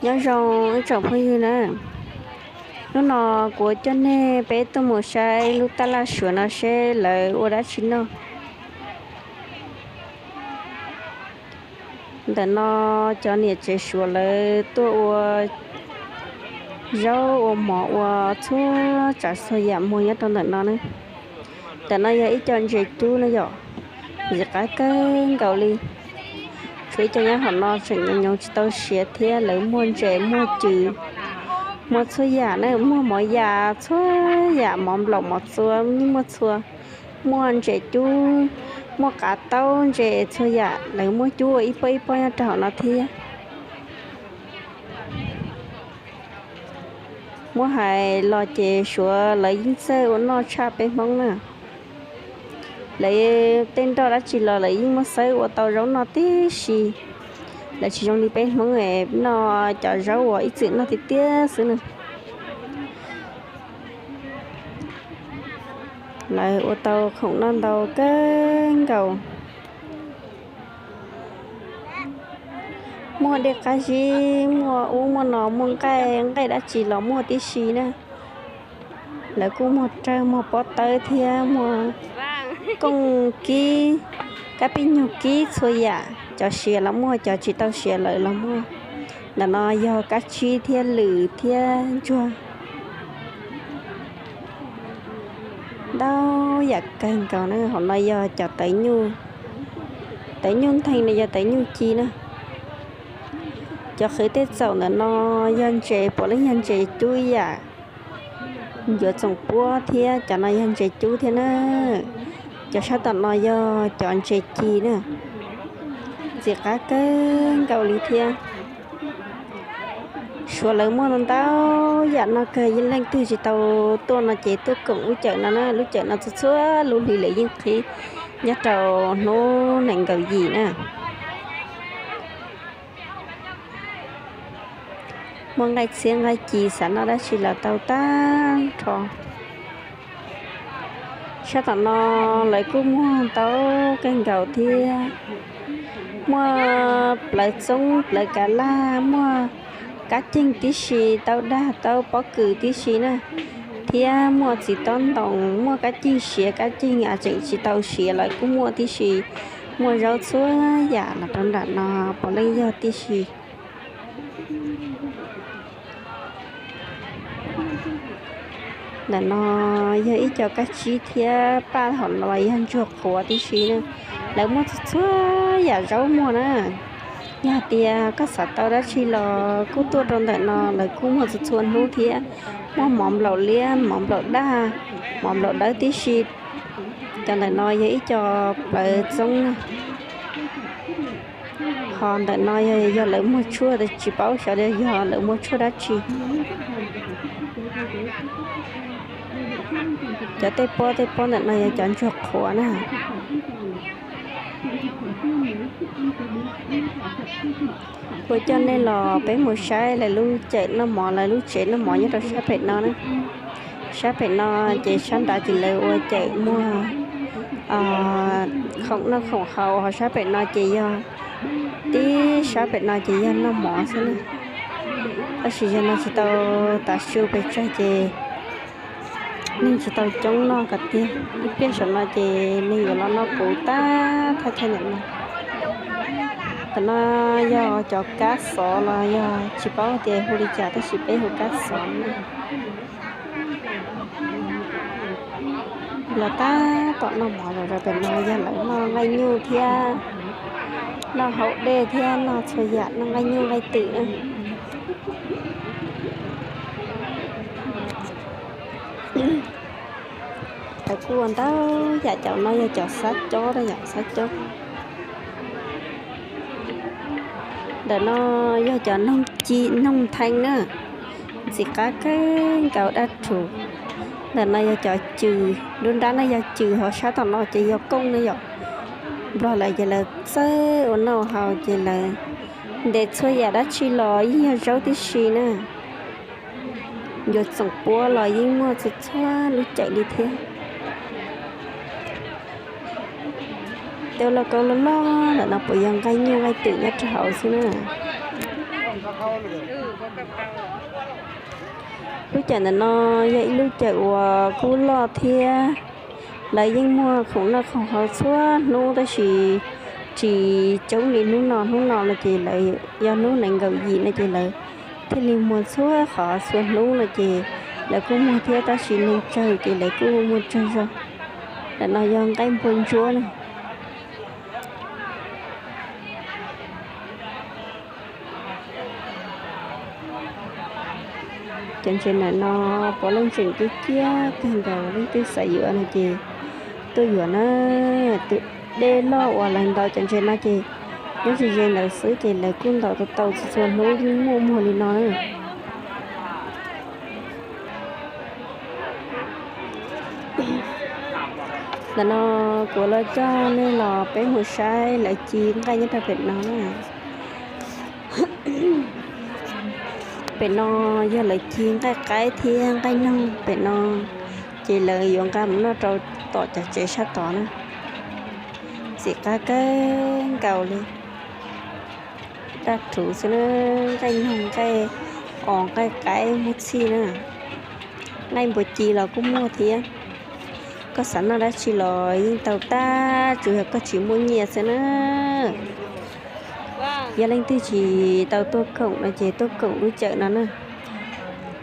Nyob zoo ib tsoom phooj ywg na, hnub no kuv coj nej peb tuaj mus saib lub taj laj suav no seb lawv ua dab tsi noj. Ntawm no cov niam tsev suav lawv tuaj ua zaub ua mov ua txhua tsav txhua yam muag nyob rau ntawm no na. Ntawm no yog ib co ntses cub na yom, ntxim qab kawg nkaus li. Tshuav ib co nyob hauv no tseem nyoos nyoos tsis tau siav thiab, lawv muag ntses muag cws, muag txhua yam na, muag mov yas txhua yam, mov nplaum mov txua yeej muaj txhua, muaj ntses cub, muaj qav taub ntses txhua yam, lawv muab cub ua ib pob ib pob nyob rau hauv no thiab. Muab hais los ces suav lawv yeej txawj ua noj tshaj peb Hmoob na. Lawv tej nroj dab tsi los lawv yeej muab xawb ua tau zaub noj tib si. Lawv tsis zoo li peb Hmoob es noj cov zaub uas ib txwm noj tiag tiag xwb na. Lawv ua tau khoom noj ntau kawg nkaus. Muaj dej qab zib, muaj ub muaj no, muaj nqaij, nqaij dab tsi los muaj tib si na. Lawv kuj muag rawg muag pob tawb thiab muag kooj kib, kab pij nyug kib txhua yam, cov siav los muaj, cov tsis tau siav lawm los muaj. Ntawm no yog kab tsib thiab lwm thiab ntsuag. Ntau yam kawg nkaus na, hauv no yog cov tawv nyuj, tawv nyuj ntheeg no yog tawv nyuj ci na. Cov qhwv tej txaum ntawm no yog ntses, puav leej yog ntses cub ib yam, yuav txoom puab thiab, cov no yog ntses cub thiab na. Cov sab tom no yog cov ntses ci na, ntxim qab kawg nkaus li thiab. Suav lawv muaj ntau yam no kawg, yeej leej twg tsis tau tuaj no ces tuaj koom lub cawm no na, lub cawm no txhua txhua lub hli lawv yeej qhib nyob rau hnub nees nkaum yim na. Muaj nqaij txhiab nqaij ci, xav noj dab tsi los tau tag nrho. Sab tom no lawv kuj muag ntau kawg nkaus thiab. Muaj plawv txoob plawv kav laj, muaj kab ceeg tib si, taub dag taub pob kws tib si na, thiab muaj txiv tob ntoos, muaj kab ceeg siav kab ceeg tseem tsis tau siav lawv kuj muaj tib si. Muaj zaub txhua yam los rau nram no puav leej yog tib si. Ntawm no yog ib co kab tsib thiab, paj hauv no los yog ntsuag qhuav tib si na. Lawv muaj txhua txhua yam zaub muag na. Yog hais tias koj xav tau dab tsi los kuj tuaj rau ntawm no, lawv kuj muag txhua txhua hnub thiab. Muaj mov nplaum liab, mov nplaum daj, mov nplaum dawb tib si. Cov ntawm no yog ib co plawv txoob na. Ho ntawm no yog lawv muag tshuaj, tsis paub xyov yog lawv muag tshuaj dab tsi. Cov tej pob tej pob ntawm no yog cov ntsuag qhuav na. Kuv coj nej los peb mus saib lawv lub cawm noj mov, lawv lub tsev noj mov nyob rau sab pem no na. Sab pem no ces sab nrad ces lawv ua cawm muag khoom noj khoom haus, ho sab pem no ces yog, tib sab pem no ces yog noj mov xwb na. Tab sis yog no tsis tau tav su pes tsawg ces neeg tsis tau coob noj kom tiag. Ib pliag saum no ces neeg yuav los noj puv tag thaj chaw ntawm no. Tam no yog cov kab xov los yog tsis paub tias hu li cas tab sis peb hu kab xov na. Los tab tom noj mov los rau pem no yog lawv noj nqaij nyuj thiab noj haus dej thiab noj txhua yam, noj nqaij nyuj nqaij twm na. Lawv kuj ua ntau yam, cov no yog cov xab cob na, yog xab cob. Ntawm no yog cov noog ci noog nthee na, ntxim qab kawg nkaus dab rhuv. Ntawm no yog cov cws, nruab nrab no yog cws, ho sab tom no ces yog kooj na yom. Nplog lawv ces lawv txawj ua noj haus ces lawv ntes txhua yam dab tsi los yeej yog zaub tib si na. Yuav txoom puab los yeej muaj txhua txhua lub cawm li thiab. Tej lauj kaub loj loj ntawm no puas yog nqaij nyuj nqaij twm nyob rau hauv xwb na. Lub cawm ntawm no yog ib lub cawm uas kuj loj thiab. Lawv yeej muag khoom noj khoom haus txhua hnub tab sis tsis coob li hnub no. Hnub no no ces lawv yog hnub nees nkaum yim no ces lawv thiaj li muag txhua qhov txhua hnub no ces lawv kuj muag thiab tab sis neeg tsawg ces lawv kuj muag tsawg zog. Ntawm no yog nqaij npua ntsuab na. Cov ntses ntawm no puav leej tseem ciaj ciaj kawg nkaus, leej twg xav yuav no ces tuaj yuav na. Tus dej loj uas lawv ntaus cov ntses no ces nyob ze ze ntawd xwb ces lawv kuj ntaus tau tau txhua txhua hnub yeej muaj muag li no na. Ntawm no kuv los coj nej los peb mus saib lawv ci nqaij nyob rau pem no na. Pem no yog lawv ci nqaij qaib thiab nqaij noog pem no, ces lawv yuav nqa mus noj rau tom cov tsev sab tod na. Ntxim qab kawg nkaus li. Daj rhuv xwb na, nqaij noog, nqaij os, nqaij qaib, muaj txhij na. Nqaij npua ci los kuj muaj thiab. Koj xav noj dab tsi los yeej tau tag, tsuas yog koj tsis muaj nyiaj xwb na. Yog leej twg tsis tau tuaj koom no ces tuaj koom lub cawm no na.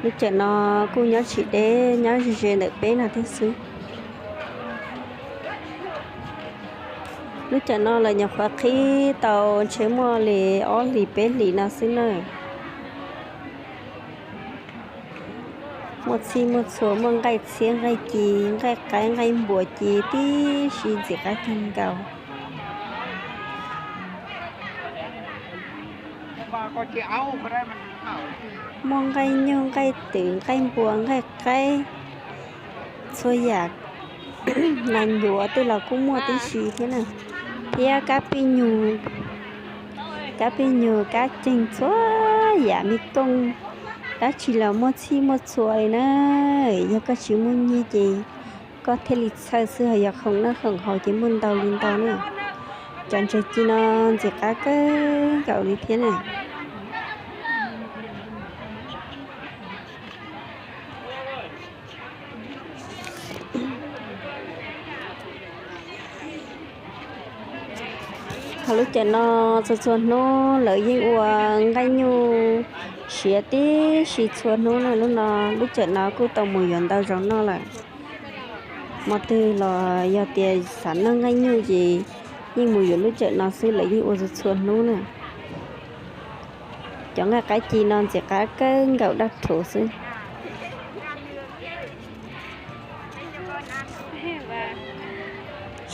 Lub cawm no kuj nyob tsis deb, nyob ze ze ntawm peb no thiab xwb. Lub cawm no lawv nyuam qhuav qhib tau ntshe muaj li ob hlis peb hlis no xwb na. Muaj txhij muaj txhua, muaj nqaij txhiab, nqaij ci, nqaij qaib, nqaij npua ci tib si, ntxim qab kawg nkaus. Muaj nqaij nyuj, nqaij twm, nqaij npua, nqaij qaib, txhua yam. Nas ncuav tej los kuj muaj tib si thiab na, thiab kab pij nyug, kab pij nyug, kab ceeg, txhua yam me kooj, dab tsi los muaj txhij muaj txhua li na. Yog koj tsis muaj nyiaj ces koj thiaj li txhawj xwb, ho yog khoom noj khoom haus ces muaj ntau li ntau na. Cov ntses ci no ntxim qab kawg nkaus li thiab na. Ho lub cawm no txhua txhua hnub lawv yeej ua nqaij nyuj siav tib si txhua hnub na. Lub no, lub cawm no kuj tau mus yuav ntau zaus noj lawm. Hmo twg los yog tias xav noj nqaij nyuj ces yeej mus yuav lub cawm no xwb, lawv yeej ua txhua txhua hnub na. Cov nqaij qaib ci no ntxim qab kawg nkaus, daj rhuv xwb.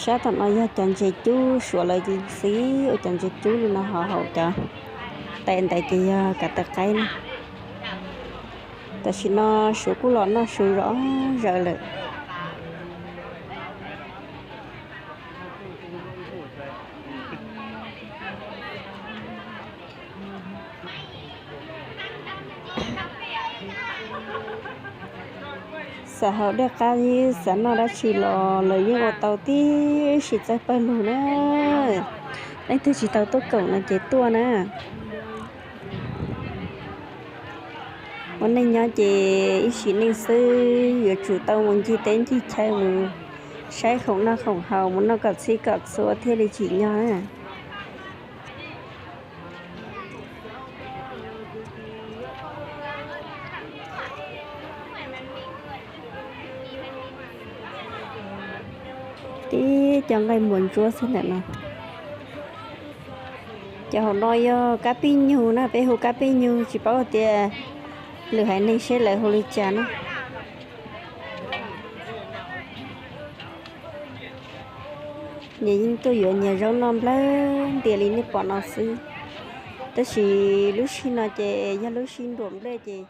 Sab tom no yog cov ntses cub, Suav lawv xib ua cov ntses cub li no, ho hauv cov tais ntawd ces yog kav taw qaib na. Tam sim no Suav kuj los noj su zom zaws lawm. Xav haus dej qab, xav noj dab tsi los lawv yeej ua tau tib si, txawj pawg lug na. Leej twg tsis tau tuaj koom no ces tuaj na. Ua neej nyob ces ib sim neej xwb, yuav tsum tau mus ncig teb ncig chaw, mus saib khoom noj khoom haus, mus noj kom txhij kom txhua thiaj li tsim nyog na. Tib cov nqaij npua ntsuab xwb ntawm no. Cov hauv no yog kab pij nyug na, peb hu kab pij nyug, tsis paub tias lwm haiv neeg seb lawv hu li cas na. Nyias yeej tuaj yuav nyias zaub noj nplawg ntias li nej pom no xwb. Tab sis lub sij no ces yog lub sij nruam nplej ces